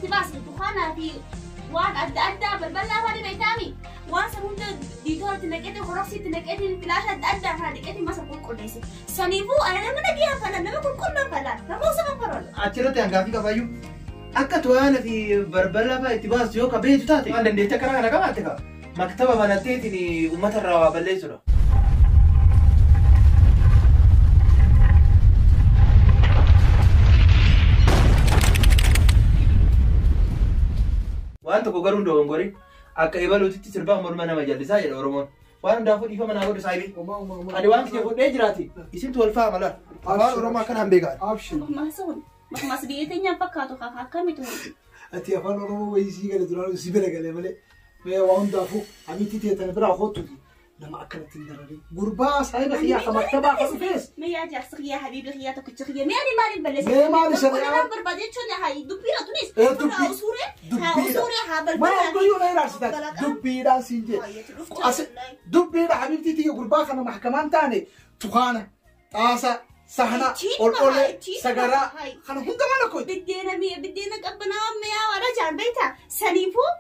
itti baase dukaanaa fi waan adda addaa balbalaa afaan beektaami. Waan san hunda diitoora itti naqeeti, horoksii itti naqeeti, filaasha adda addaa kana dhiqeeti masa qulqulleesse. Saniifuu ani nama nagiyaan falan, nama qulqulluun falan, nama osoo kan Achirratti hangaafi qabayyuu akka to'aana fi balbala fa'aa itti baastu yoo ka beektu taate waan dandeettii akkana kana qabaatte ka maktaba banatteetiin uummata irraa waa balleessudha. Waan tokko garuu hin dogongoriin akka ebaluutitti sirbaa morma nama jallisaa jedha Oromoon. Waan hundaafuu dhiifama naa godhu saayibii. Ani waan kiyya fudhee jiraati. Isintu wal fa'a mala. Afaan Oromoo akkana hin beekan. Abshir. Maqmaasa kun maqmaasa biyya teenyaan fakkaatu akkamitu. Ati afaan Oromoo wayii sii gale duraan si bira gale malee. Mee waa hundaafuu amitti teetan biraa kootuuti nama akkanatti hin dararin. Gurbaa saayiba kiyyaa ka maktabaa ka dhufees. Mee yaa jaarsa kiyyaa habiibi kiyyaa tokkicha kiyya mee ani maaliin balleessa? Mee maali shari'aa? Qulqullina barbaade jechuun haa dubbiidha tunis. Ee, Kun haa dubbii- usuure haa dubbiidha. usuure haa Mana balbala. hundayyuu na ilaalchita. Dubbiidhaan siin jee. Dubbiidha habiibtii tiyya gurbaa kana mahkamaan taane tukaana, xaasa, sahana, Ittiin ol baha, olee, ittiin sagaraa baha, hai. kana hunda mana kooti. Biddeena mi'a biddeena qabbanaawaa mi'aawaadha jaan beektaa? Saniifuu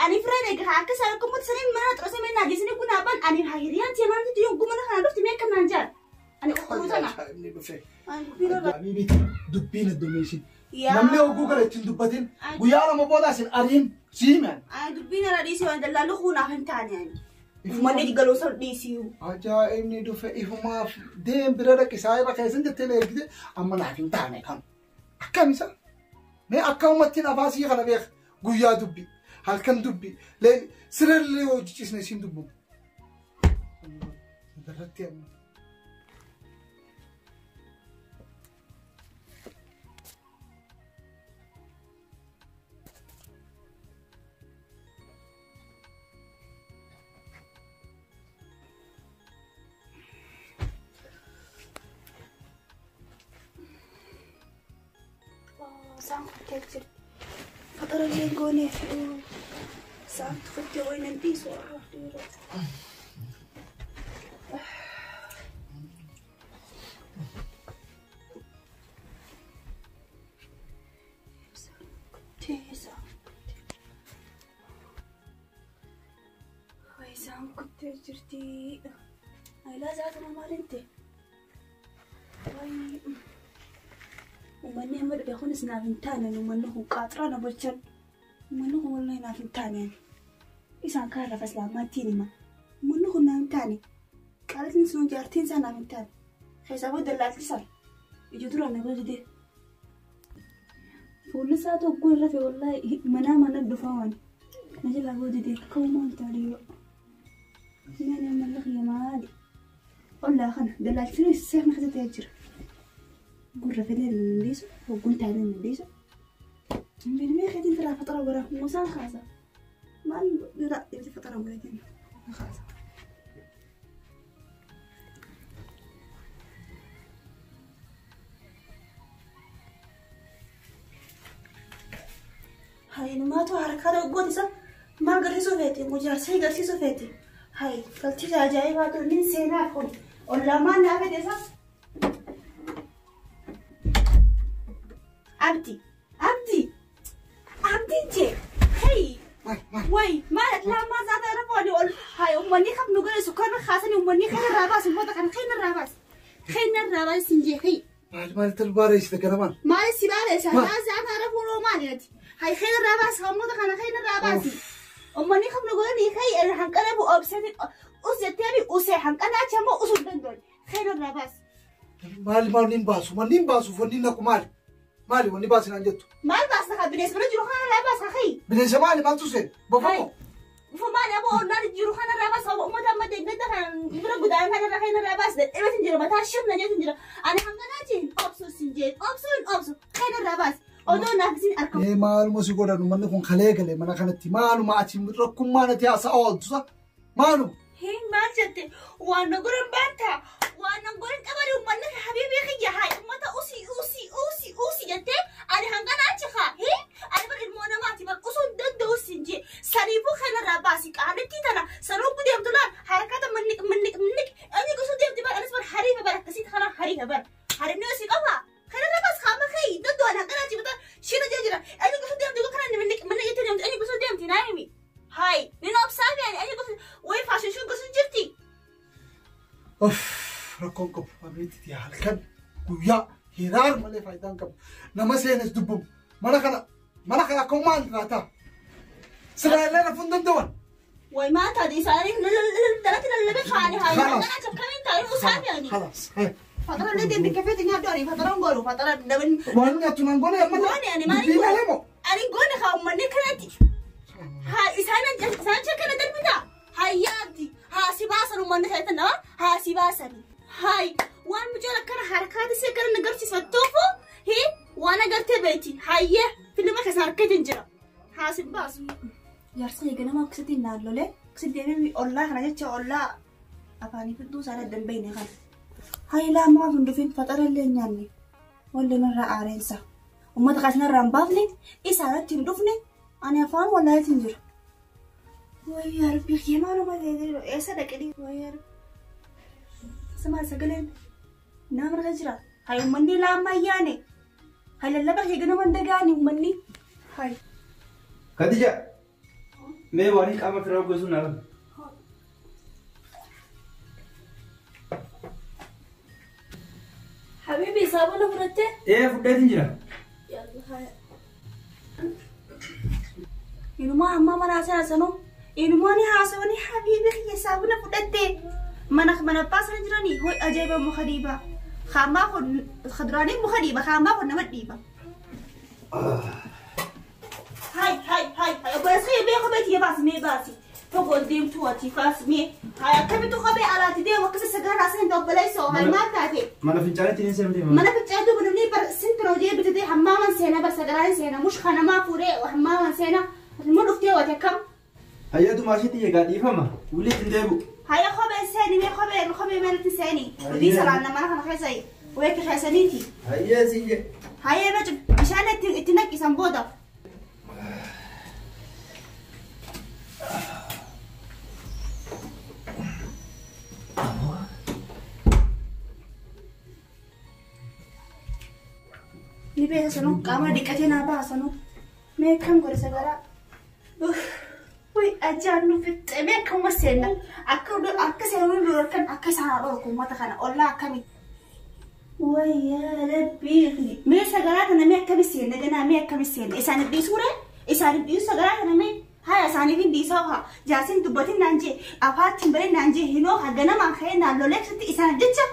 ani fireen egaa akka isaan akka saniin mana xurasa mee naagesanii kun abbaan ani haa hiriyaan tiyya mana tiyya yogguu mana kana dhufti mee akka naan jaan. Ani qulqulluu tana. Ajaa'ibni dhufe. Ani dubbiin irra. Habiibiti dubbiin heddumeessin. Yaa. Namni oguu kana ittiin dubbatin guyyaa lama booda isin ariin siimeen. Ani dubbiin irra dhiisee waan dallaallu kunaaf hin taane ani. Uummanni galoosa dhiisii. Ajaa'ibni dhufe ifumaaf deem bira dhaqi saayiba keessan jettee na ergite amma naaf hin taane kan. Akkam isa? Mee akka uummattiin afaan sii kana beeka guyyaa dubbi halkan dubbi sirallee hojjechiisne siin dubbu. Irratti amma. Isaan kuttee jirti. Faxarallee goonee fi isaan kuttee wayinan dhiisu warra dhiirota. Isaan kuttee isaan kuttee. Isaan kuttee jirti. Ayilaa zaatuma maaliin ta'e? Wayi. Uummanni amma dhufe kunis naaf hin taane uummanni kun qaaxiraa na bulchan. Uummanni kun wallahi naaf hin taane. Isaan kaan lafa islaamaattiin hima. Uummanni kun naaf hin taane. Qaalitiin sun jaartiin isaa naaf hin taane. Keessaa booda dallaalti sana. Ija duraan na bira didee. Fuulli isaa tokko irra fe wallahi manaa mana dhufaa waan. Na jalaa booda didee akka uumaan taane yoo. Maali amma kiyya maali? Ollaa kana dallaaltiin seerna keessa ta'ee jira. Gurra fedhe lillisu, hogguun taa'ee lillisu. Bilmee keetiin firaa faxara godha, musaan kaasa. Maal bira itti faxara godhatiin kaasa. Hayi numaatu harkaa dhoggooti isa maal garsiisuu feeti? Mujaarsee garsiisuu feeti. Hayi galchiisa ajaa'ibaa ture nin seenaa kun ollaa maal naa fedhe isa? Abdi, Abdi, Abdi jee, hey, Maal maal? way, maal lama zaata irra fooni ol, hay uummanni kam nu galeessu kan kaasanii uummanni kan irraa baasu uummata kan kan irraa baasu, kan irraa baasu sin jee, hey, Maal maal talbaareessite kana maal? maal si baaleessa, Maal? laa zaata irra foonoo maal jedhati, hay kan irraa baasu uummata kana kan irraa baasi, uummanni kam nu godhanii hey hanqana bu obsati us jettee bi usee hanqana achi ammoo usuu hin danda'u, kan irraa baasu. Maal maal nin baasu? Wanni hin baasu wanni naqu maali? Maali wanni baasinaan jettu? Maal baasta kaa bineensa bira jiru kana irraa baasa hey. Bineensa maali maaltu seene? Bofa moo? Ufumaan aboo ollaan jiru kanarraa baasa uummata amma deeggarta kan bira gudaan kanarraa kan irraa baasa dadhabeetu jira mataa shirna jeetu jira ani hanganaa jeen obsu sin jeen obsu hin obsu kanarraa baasa odoo naaf isin argamu. Mee maaluma si godhan uummanni kun kalee gale mana kanatti maaluma ati rakkummaan ati haasa'aa ooltu sa maaluma. Hin maal jette waan na godhan baata waan na godhan qabani uummanni habiibii kiyya haa uummata usii usii usii usii jettee ani hanganaa achi haa hee ani bar ilmoo namaati bar usuu hin danda'u sin jee saniifuu kanarraa baasi qaalittii tana sanuu gudeemtu laan harakata minniq minniq minniq inni gosuu deemti bar anis bar hariifa bar akkasitti kana hariifa bar hariifni osii qaba kanarraa baas kaama kee danda'u ani hanganaa achi bata shina jee jira inni gosuu deemti kana Of rakkoon qabu abeetti halkan guyyaa hiraar malee faayidaan qabu. Nama seenes dubbamu mana kana akka maal irraa Silaa rafuun danda'an. Way maal taate isaanii dalatti lallabee kaane haa kana akkamiin taa'ee usaame ani. Khalaas. Fatara illee deemte kafeeti nyaaddu ani fatara hin goonu fatara dabin. Waan nyaattu nan goone amma. Goone ani maal Dubbii malee moo? Ani goone haa uummanni kanatti. Haa isaan kana darbita. Haa yaabdi haa si baasan uummanni kana nama haa si baasan. Haay waan mucaan akkana harkaati si akkana na garsiifattuufu hi waan agartee beeti hayyee filima keessa harkatiin jira. Haa si baasu. Jaarsa ganama akkasitti naannolee akkasitti deemee ollaa kana jecha ollaa afaanii fidduu isaanii adda hin beekne kana. Hayi laamaa hin dhufin faxara illee hin nyaanne walli narraa aareensa. Uummata kaasnarraa hin baafne isaanatti hin dhufne ani afaan wallaahitti hin jiru. Wayyaa rabbi kiyya nama ta'e eessa dhaqanii wayyaa rabbi. Sama sagaleen nama irra jira. Hayi uummanni laamaa yaane. Hayi lallaba kee ganama hin dagaani uummanni. Hayi. Khadija. Mee waan qaama firaa gosuun na qaba. Habibi saabuna fudhattee? Ee fudhatiin jira. Inumaa ammaa mana haasa'u inumaa ni haasa'u habibi kiyya saabuna fudhattee mana mana abbaa sana jiranii hoy ajaa'iba muka dhiibaa. Haamaa kun kuduraalee muka dhiiba haamaa kun nama dhiiba. Hai hai hai hai obboleessa kiyya mee kophee kiyya baasi mee baasi. Tokko deemtuu ati baasi mee. Hai akkamittu kophee alaatti deemu akkasa sagaraa haasa'an obboleessa hai maal taate? Mana fincaanitti ni seemtee. Mana fincaanitti namni bar sintra hojii bitatee hammaaman seenaa bar sagaraan seenaa mush kanamaa fuudhee hammaaman seenaa immoo dhuftee wate akkam. Hayyatu maashiitti egaa dhiifama walitti hin deebi'u. Hayya kophee seeni mee kophee kophee manatti seeni. Hojii salaanna mana kana keessa weekki keessaniiti. Hayyee siin jedhe. Hayyee bacu bishaan itti naqqisan booda. Ni beesa sanuu qaama dhiqatee naa ba'a sanuu mee akkam godhe sagaraa. Uy ajaan nu fixxe mee akkuma seenna akka akka seenuu nu dhorkan akka isaan dhorku uummata kana ollaa akkami. Wayyaa rabbii mee sagaraa kana mee akkami seenna ganaa mee akkami seenna isaaniif dhiisuure isaaniif dhiisu sagaraa kana mee haya isaaniif hin dhiisaa haa jaarsin dubbatin naan jee afaatti hin barin naan jee hinoo haa ganamaan ka'ee naan loleeksatti isaaniif jecha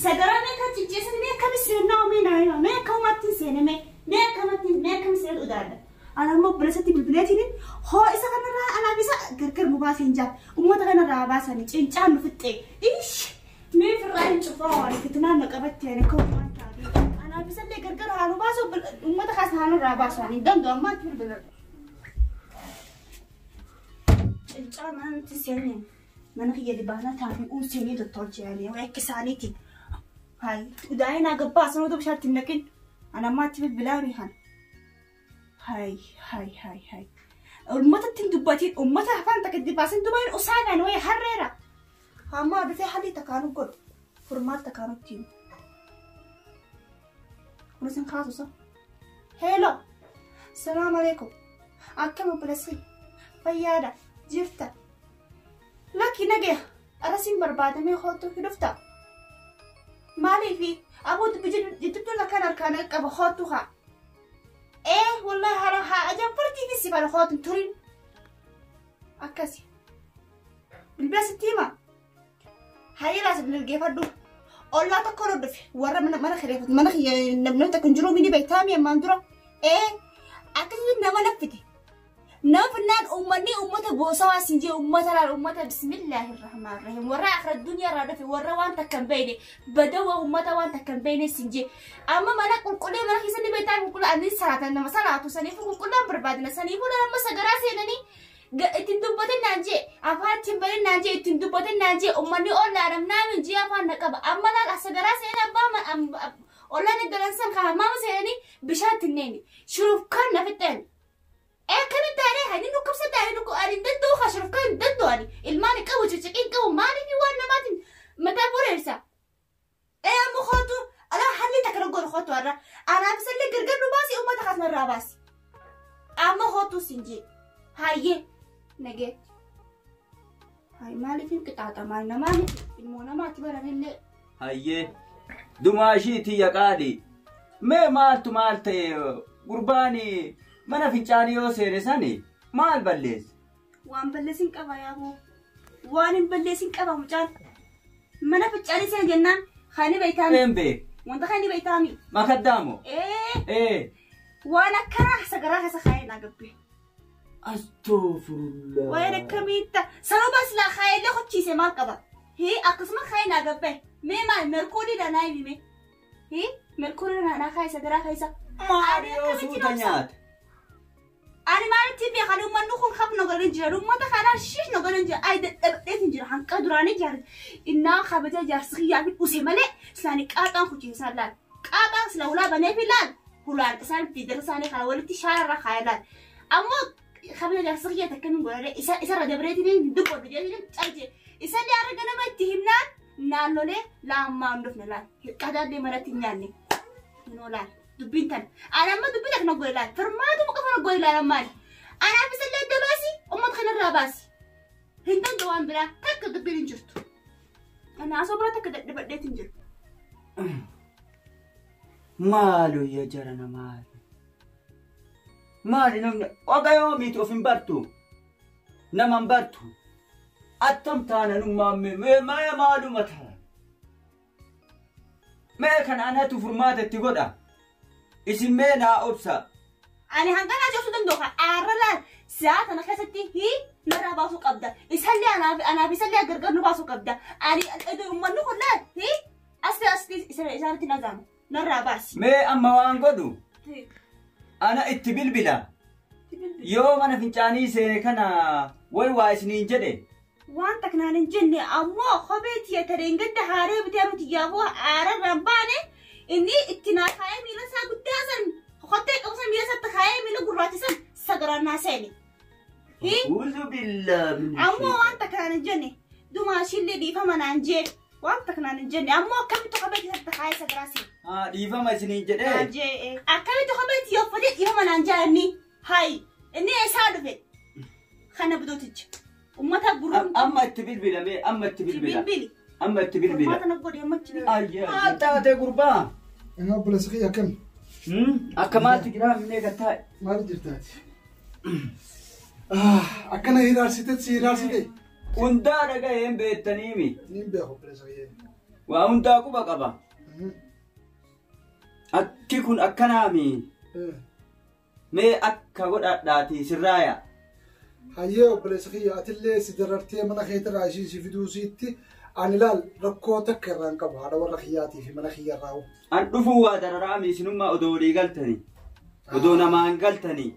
sagaraa mee kan cicceessan mee akkami seennaa mee naa hima mee akkamatti hin seene mee mee akkamatti mee akkami seenu udaadha. Ana immoo obboleessatti bilbileetiin hoo isa kanarraa anaaf isa gargar nu baasee hin jaa uummata kanarraa baasanii cincaan nu fixxee ish mee firraa hin cufaa waan fitinaan na qabatte ani kan waan taate anaaf isallee gargar haa nu baasu uummata kaas haa nurraa baasu ani hin danda'u ammaatti bilbiladha. Cincaan mana nuti seenne mana kiyya dibaanaa taafii uun seenee tottolche ani akka isaaniiti. Hayi udaa'ee naa gabbaa sanuu bishaatti hin naqin ana ammaatti bilbilaa mihan. Hai hai hai hai. Uummata ittiin dubbatiin uummata afaan takka itti baasin dubbatiin usaagaan wayii harreera. Hamma dhufee halli takkaanu godhu furmaata takkaanu ittiin. Kunis hin kaasusa. Heelo. Salaam alaikum. Akkam obboleessi. Fayyaadha. Jirta. Lakki nagaya. Arasiin barbaadamee hootu hin dhufta. Maaliifi aboo dubbii jidduu lakkaan harkaan qaba hootu haa. Wallahi hara haa ajab fartii fi sifar hootu turin. Akkasi. Bilbila sitti hima. Hayyee laasa bilbilgeeffadhu. Ollaa tokko irra dhufe warra mana kireeffatu mana namni tokko hin jiru mini beektaami ammaan dura. Akkasitti nama laffite. Nama finnaan uummanni uummata goosawaa siin jee uummata laal uummata bismillaahi rahmaan rahiim warra akhira duniyaa irraa dhufe warra waan takka hin beekne badawa uummata waan takka hin beekne siin jee amma mana qulqullee mana keessatti beektaa qulqulluu ani salaatan nama salaatu saniifuu qulqullaan barbaadina saniifuu nama sagaraa seenanii ittiin dubbatin naan jee afaan ittiin barin naan jee ittiin dubbatin naan jee uummanni ollaadhaaf naamin jee afaan na qaba amma laal sagaraa seenaa abbaa ollaan galansan kan hammaama seenanii bishaan ittiin neeni shurufkaan na fixxeen. Akkamitti taanee hani dhukkubsa taanee dhukku ani hin danda'u haa shurufkaan hin danda'u ani ilmaan hin qabu cicciqii hin qabu maaliif waan namaatiin mataa boreessa. Amma hootu alaa halli takka godhu hootu har'a anaaf isallee gargar nu baasi uummata kaasnarraa baasi. Amma hootu siin jee hayyee nagee. Hayi maaliif hin qixaaxamaan namaan ilmoo namaatti baranillee. Hayyee dumaashii tiyya qaali. Mee maaltu maal ta'e gurbaan mana fincaanii yoo seene sani maal balleesse? Waan balleessin qaba yaaboo. Waan hin balleessin qaba mucaan. Mana fincaanii seene jennaan kan beektaami. Een beek. Wanta kan beektaami. Makaddaamoo? Ee. Ee. Waan akkanaa sagaraa keessa kaayee naa gabbe. Astaghfirullah. Waan akkamiitta sababa silaa kaayellee hochiise maal qaba? Hii akkasuma kaayee naa gabbe. Mee maal merkuurii dha naa himi. Hii merkuurii naa kaayee sagaraa keessa. Maal yoo suuta nyaate? Ani maalitti beekan uummanni kun hafna godhan jira. Uummata kanaa shiishna godhan jira. Ay dadhabdeetiin jira. Hanqa duraanii jira. Innaa kabaja jaarsi kiyyaa fi dhuse malee isaanii qaaqaan hojiisan laal. Qaaqaan sila hulaa banee fi laal. Hulaan isaan fiidara isaanii kana walitti shaararra kaaya laal. Ammoo kabaja jaarsi kiyyaa takka min godhane isarra dabreetiin dubbadhu jedhanii calje. Isallee arga nama itti himnaan naannolee laammaa hin dhufne laal. Qadaallee manatti hin nyaanne. Inoo laal. Dubbiin tan. Ani amma dubbii takka na godhe laal. Firmaatuma qofa na godhe laal ammaan. Anaaf isallee adda baasi, uummata kanarraa baasi. Hin danda'u waan biraa takka dubbiin hin jirtu. Ani asoo bira takka dadhabadheet hin jiru. Maaloo yaa jarana maali? Maali namni oga yoomiiti of hin bartu? Nama hin bartu? Attam taana nummaan mee maaluma taana? Mee kana anatu furmaata itti godha. Isin mee naa obsa. Ani hangana jechuun danda'u kan aarra laal si'a kana keessatti hii narraa baasuu qabda. Isallee anaaf isallee gargar nu baasuu qabda. Ani uummanni kun laal hii asii asii isaanitti nagaamu narraa baasi. Mee amma waan godhu ana itti bilbila. Yoo mana fincaanii seene kana way waa isiniin jedhe. Waan taknaan hin jenne ammoo kophee tiyaatariin gadda haaree bitee nuti yaaboo aararraan baane inni itti naa kaayee miila isaa guddaa san kottee qabu san miila isaatti kaayee miila gurraacha san sagaraan naa seene. Uzu billaa min Ammoo waan taknaan hin jenne dumaashillee dhiifama naan jee waan taknaan hin jenne ammoo akkamitti kophee tiyaataritti kaayee sagaraa seene. Haa dhiifama isiniin jedhee. Jee akkamitti kophee tiyyooffatee dhiifama naan jaa inni hayi inni eessaa dhufe kana bidooticha. Uummata gurra. Amma itti bilbila mee amma itti bilbila. Bilbili. Amma itti bilbila. Furmaata na godhe amma itti bilbila. Ayyaa. Maal taate gurbaa? Inni obboleessa kiyya akkami? Akka maaltu jira minnee gattaa'e? Maal jirtaati? Akkana hiraarsite si hiraarsite. Hundaa dhaga'een beektaniimi. Niin beeku obboleessa kiyya. Waa hundaa quba qaba. Akki kun akkanaami. Mee akka godhadhaati sirraaya. Hayyee obboleessa kiyya atillee si darartee mana keetirraa ishii si fiduu siitti ani laal rakkoo takka irraa hin qabu haadha warra kiyyaatii fi mana kiyya irraa. An dhufuu waa dararaami isinummaa odoo walii galtanii. Odoo namaan galtanii.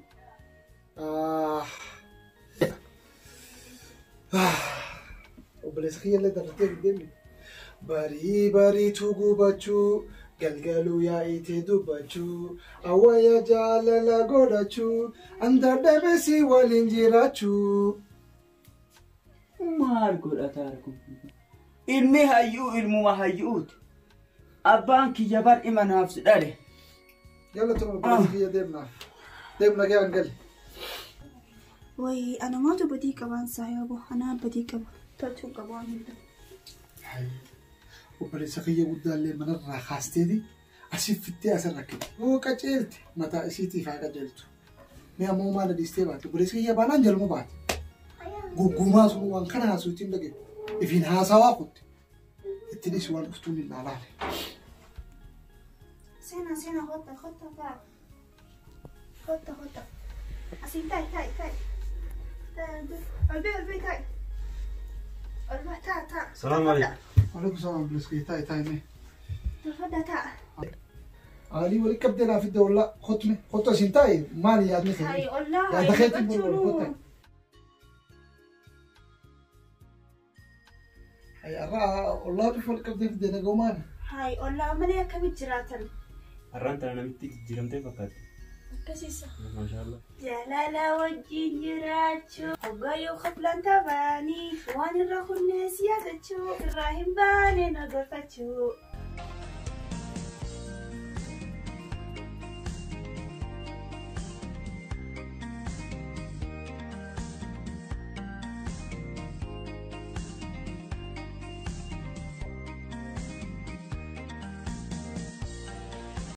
Obboleessa kiyya illee darartee hin deemne. Barii bariituu gubachuu galgaluu yaa'itee dubbachuu awwaya jaalala godhachuu andadhabe si waliin jiraachuu. Maal godhataa kun? Ilmi hayyuu ilmuma hayyuuti. Abbaan kiyya bar imanaaf si dhale. Galatuma obboleessa kiyya deemnaaf. Deemna kee hangali. Wayi anumaatu badii qabaan saayaboo anaa badii qaba. Tolchuun qabu waan hunda. Obboleessa kiyya guddaallee manarraa kaasteeti asii fittee asirra rakkite. Yoo qaceelte mataa isiitiif haa qaceeltu. Mee ammoo maal dhiistee baate? Obboleessa kiyya baanaan jaluma baate. Guggumaa sun waan kana haasuutiin dhage. Ifiin haasawaa kutte. Itti dhisi waan dhuftuun hin laalaale. Seenaa seenaa hotta hotta ta'a. Hotta hotta. Asiin taa'i taa'i taa'i. Ol bee ol bee taa'i. Ol baa ta'a ta'a. Salaamu alaikum. Waalaikum salaam obboleessa kiyya taa'i taa'i mee. Tolfadhaa ta'a. Aalii walitti qabdee naaf fidde ollaa kottu kottu asiin taa'i maali yaadni kee? Hayi ollaa Yaada keetiin bulu kottu. Hayi har'a ollaa dhufu walitti qabdee fidde nagoo maali? Hayi ollaa malee akkamitti jiraatan? Har'aan tana namitti jijjiiramtee fakkaatti. Akkasiisa. Maashaallah. Jaalala wajjin jiraachuu hoggayyuu qoflaan taphanii waan irra kunnees yaadachuu irraa hin baane na gorfachuu.